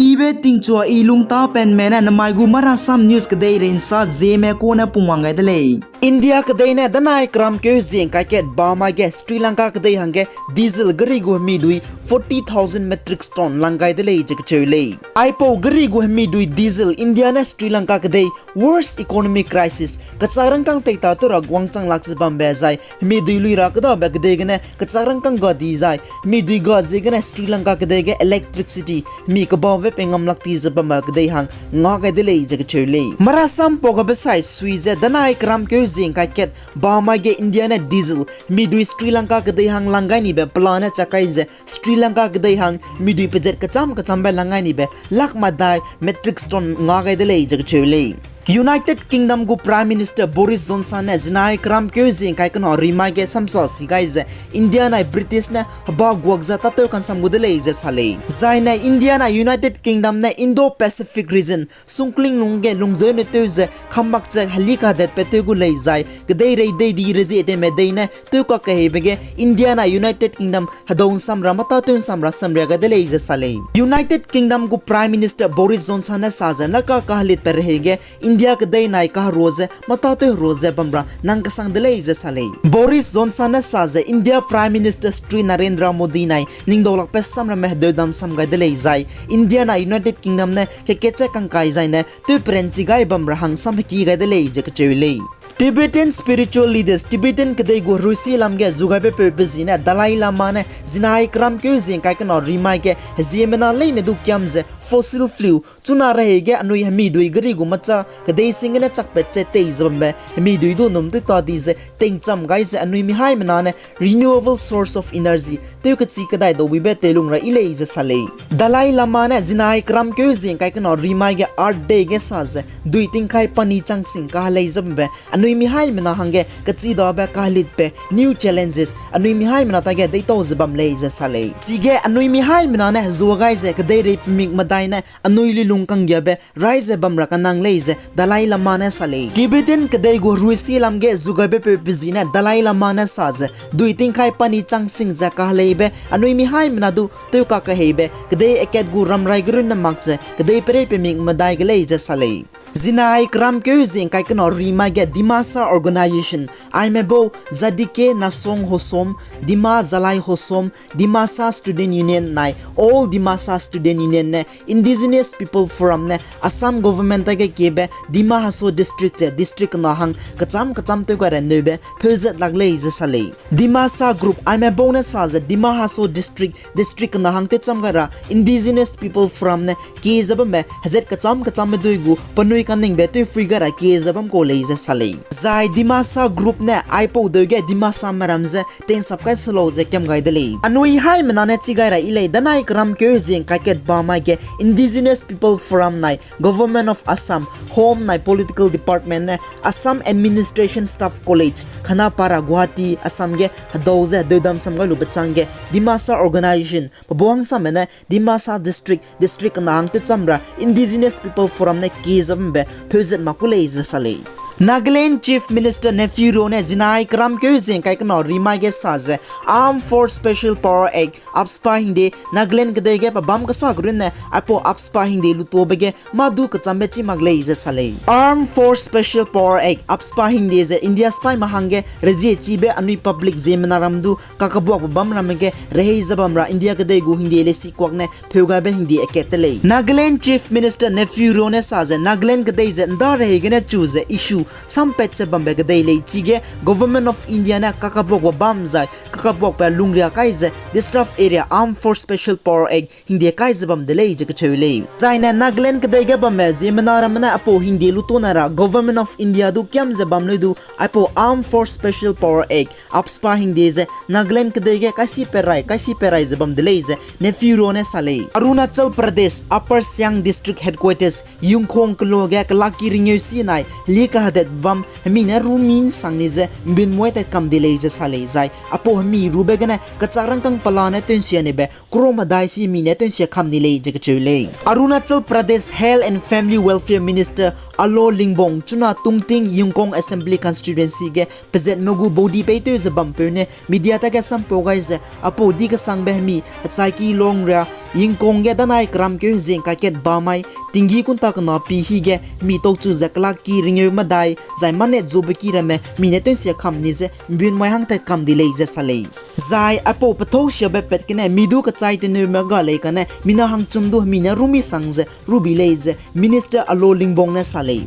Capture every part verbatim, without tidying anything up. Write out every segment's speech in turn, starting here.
Ibe tingchua i lungta penme ne namai gu Marasam News kedei reinsa zieme kune pungwang gai de lei. India kedei ne danai keram keu zing kaiket bamai ge Sri Lanka kedei hangge diesel gari gu hemi dui forty thousand metric ton lang gai de lei ze kacheu lei. Aipau gari gu hemi dui diesel India ne Sri Lanka kedei worst economic crisis kachak rangkâng teita tew ra guangchang lak ze bambe zai hemi dui lui ra kedabe kedei gene kachak rangkâng ga di zai hemi dui ga ziegene Sri Lanka kedei ge electricity hemi kebaube pei ngam lak ti ze bambe kedei hang nga gai de lei ze kacheu lei. Marasam pau gabe sai sui ze danai keram keu zing kaiket bamai ge India ne diesel hemi dui Sri Lanka kedei hang lang gai nibe pelane chak kai ze Sri Lanka kedei hang hemi dui pezet kecham kechambe lang gai nibe lak madai metric ton nga gai de lei ze kacheu lei. United Kingdom gu Prime Minister Boris Johnson ne zinai keram keu zing kai kena rimai ge samsa si gai ze India nai British ne heba guak ze tatew kansam gu de lei ze sa lei. Zai ne India nai United Kingdom ne Indo-Pacific region sungkling lung ge lungzeu ne tew ze khammak ze heli kadet pe tew gu lei zai kedeirei dei di rezie teme dei ne tew kakeheibe ge India nai United Kingdom hedau nsam ra mata tew nsam ra samria gai de lei ze sa lei. United Kingdom gu Prime Minister Boris Johnson ne sa ze naka kahelit pe rehei ge India kedei nai kaherua ze mata tew herua ze bam ra nang kesang de lei ze sa lei. Boris Johnson ne sa ze India Prime Minister Shri Narendra Modi nai ningdaulak pe samramme hedeu dam sam gai de lei zai India nai United Kingdom ne keketche kangkai zai ne tew perenchi gai bam ra hang sam heki gai de lei ze kacheu lei. Tibetan spiritual leaders Tibetan kedei gu heruisi lam ge zugaibe peu pe zi ne Dalai Lama ne zinai keram keu zing kai kena rimai ge heziemena leine du kiam ze fossil fuel chuna rehei ge anui hemi dui gari gu macha kedei sing gene chakpat che tei ze bambe hemi dui du num tew ta di ze tei'ncham gai ze anui mihaimena ne renewable source of energy tew kechi kedai dau buibe teilung ra yi lei ze sa lei. Dalai Lama ne zinai keram keu zing kai kena rimai ge Earth Day ge sa ze dui tingkai pani chang sing kahelei ze bambe anui mihaimena hangge kechidabe kahelitbe new challenges anui mihaimena tage deitau ze bam lei ze sa lei. Chige anui mihaimena ne hezua gai ze kedeirei pemik medai ne anui luilung kanggiabe rai ze bam ra kanang lei ze Dalai Lama ne sa lei. Tibetan kedei gu heruisi lam ge zugaibe peu pe zi ne Dalai Lama ne sa ze dui tingkai pani chang sing ze kaheleibe anui mihaimena du tew kakeheibe kedei akat gu ramrai gerunne mak ze kedei perei pemik medai ge lei ze sa lei. Zinai keram keu zing kai kena rimai ge Dimasa Organization, aime bau Zadikhe Nasong Hosom, Dima Zalai Hosom, Dimasa Student Union nai All Dimasa Student Union ne Indigenous People Forum ne Assam Government tage kiebe Dima Hasao District ze district kena hang kecham kecham tew gai ra neube peuzet lak lei ze sa lei. Dimasa Group aime bau ne sa ze Dima Hasao District district kena hang tewcham gai ra Indigenous People Forum ne kie ze bambe hezat kecham kechambe dui gu penui kaningbe tewfui gai ra kie ze bam kau lei ze sa lei. Zai Dimasa Group ne aipau deu ge Dimasa meram ze tei'nsap kai selau ze kiam gai de lei. Anui haimena ne chi gai ra yi lei danai keram keu zing kai kat bamai ge Indigenous People Forum nai Government of Assam, Home nai Political Department ne Assam Administration Staff College, Khanapara, Guwahati, Assam ge hedau ze hedeudam sam gai lube chang ge Dimasa Organization, pebuang samme ne Dimasa District, district kena hang tewcham ra Indigenous People Forum ne kie ze bambe peuzet mak ku lei ze sa lei. Nagaland Chief Minister Neiphiu Rio ne zinai keram keu zing kai kena rimai ge sa ze Armed Force Special Power Act, AFSPA hingde Nagaland kedei ge pebam kesa gerunne aipau AFSPA hingde lutobe ge mâ du kechambe chî mak lei ze sa lei. Armed Force Special Power Act, AFSPA hingde ze India sipaime hangge rezie chibe anui public ziemmena ram du kakebuakbe bam ramme ge rehei ze bam ra India kedei gu hingde leisi kuak ne pheu gaibe hingde akat te lei. Nagaland Chief Minister Neiphiu Rio ne sa ze Nagaland kedei ze nda rehei gene chu ze issue sampat ze bambe kedei lei chige Government of India ne kakebuakbe bam zai kakebuakbe lungria kai ze Disturbed Area Armed Force Special Power Act hingde kai ze bam de lei ze kacheu lei. Zaine Nagaland kedei ge bamme ziemmena ramme ne aipau hingde lutona ra Government of India du kiam ze bam leu du aipau Armed Force Special Power Act, AFSPA hingde ze Nagaland kedei ge kaisi perai, kaisi perai ze bam de lei ze Neiphiu Rio ne sa lei. Arunachal Pradesh, Upper Siang District Headquarters, Yungkhong kelo ge kelaki ringeu si nai heli kahedet bam hemi ne ru mi nsang ni ze mbinmoi tat kam di lei ze sa lei zai aipau hemi rube gene kechak rangkâng pelane tewnsia nibe crore medai si mi ne tewnsia kam ni lei ze kacheu lei. Arunachal Pradesh Health and Family Welfare Minister Alo Lingbong chuna Tungting Yingkiong Assembly Constituency ge pezatme gu baudi peitew ze bampeu ne media tage sampau gai ze, apau di kesangbe hemi achaiki long ria Yingkiong ge danai keramkeu hezie ngkai kat ba mai, tinggi kunta kena pi hi ge hemi tauchu ze kelakki ringeu medai zai manet zube ki ramme hemi ne tewnsia kam ni ze mbun mai hangtat kam di lei ze sa lei. Zai aipau pethau siabe pat gene mi du kechai teneume ga lei kane mina hangchum du hemi ne rumi sang ze rubi lei ze Minister Alo Lingbong ne sa lei.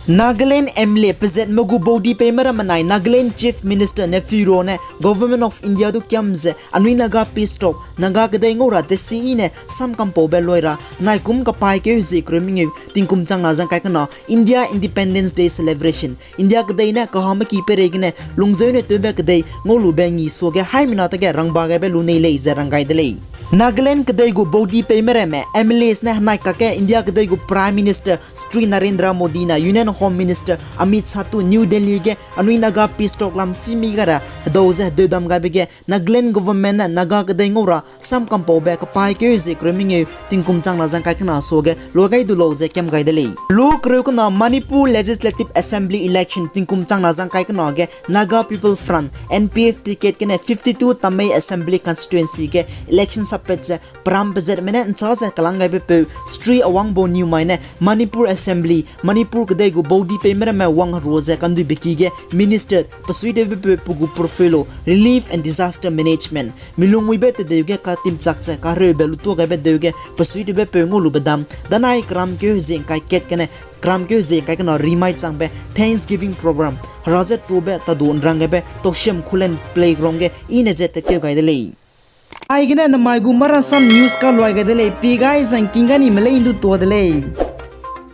Nagaland M L A pezatme gu baudi peime ramme nai Nagaland Chief Minister Neiphiu Rio ne Government of India du kiam ze anui Naga Peace Talk, Naga kedei ngau ra tesi i ne samkampaube loi ra naikum kapaîkeu hezie kereu mengeu tingkum chang na zangkai kena India Independence Day Celebration, India kedei ne kahame ki peireigene lungzeu ne tewbe kedei ngaulube ngi suage haimena tage rangba gaibe lu nei lei ze rang gai de lei. Nagaland kedei gu baudi peime ramme M L As ne henai kakge India kedei gu Prime Minister Shri Narendra Modi na Union Home Minister Amit Shah tu New Delhi ge anui Naga Peace Talk lam chî mi gai ra hedau ze hedeudam gaibe ge Nagaland government ne Naga kedei ngau ra samkampaube kapaîkeu hezie kereu mengeu tingkum chang na zangkai kena suage luagai du lau ze kiam gai de lei. Lu kereu kena Manipur Legislative Assembly election tingkum chang na zangkai kena ge Naga People Front, N P F ticket gene fifty-two Tamei Assembly Constituency ge election sappat ze peram pezatme ne nchâ ze kelang gaibe peu Shri Awangbou Newmai ne Manipur Assembly, Manipur kedei gu baudi peime ramme wang herua ze kanduibe ki ge Minister pesuitewbe peu pe gu portfolio Relief and Disaster Management, milungmuibe tedeu ge katimchak ze kahereube lutua gaibe deu ge pesuitewbe peu ngaulube dam, danai keramkeu hezie ngkai kat gene keramkeu hezie ngkai kena rimai changbe Thanksgiving Program, hera ze tube tadu nrang gaibe Tousem Khullen Playground ge i ne ze tatkeu gai de lei. Aigene namai gu Marasam News kaluai gai de lei, pie gai zangking gai ni me lei ndu tua de lei.